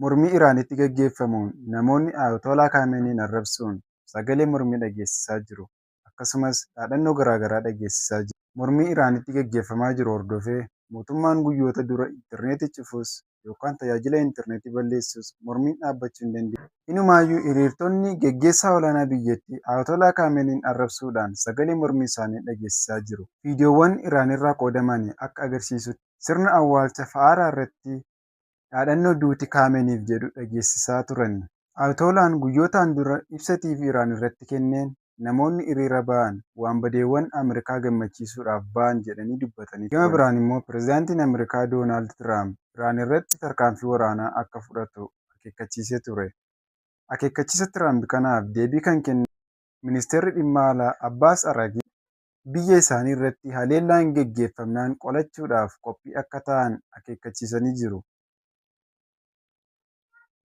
Mormii Iraanitti gaggeeffamuun namoonni Ayatolaa Kaameniin arrabsuun sagalee mormii dhageessisaa jiru. Akkasumas dhaadhannoo garaagaraa dhageessisaa jiru. Mormii Iraanitti gaggeeffamaa jiru hordofee mootummaan guyyoota dura intarneetii cufus yookaan tajaajila intarneetii balleessus mormiin dhaabbachuu hin dandeenye. Inumaayyuu hiriirtonni geggeessaa olaanaa biyyattii Ayatolaa Kaameniin arrabsuudhaan sagalee mormii isaanii dhageessisaa jiru. Viidiyoowwan Iraanirraa qoodaman akka agarsiisutti sirna awwaalcha Fa'aaraa irratti dhaadhannoo duuti Kaameniif jedhu dhageessisaa turani. Ayatolaan guyyootaan dura ibsa TV Iraan irratti kenneen namoonni hiriira ba'an waanbadeewwan Ameerikaa gammachiisuudhaaf ba'an jedhanii dubbatanii turan. Gama biraan immoo pirezidaantiin Ameerikaa Doonaald Tiraamp Iraan irratti tarkaanfii waraanaa akka fudhatu akeekkachiisee ture. Akeekkachiisa Tiraamp kanaaf deebii kan kennan Ministeerri Dhimma Alaa Abbaas Araagii biyya isaanii irratti haleellaan geggeeffamnaan qolachuudhaaf qophii akka ta'an akeekkachiisanii jiru.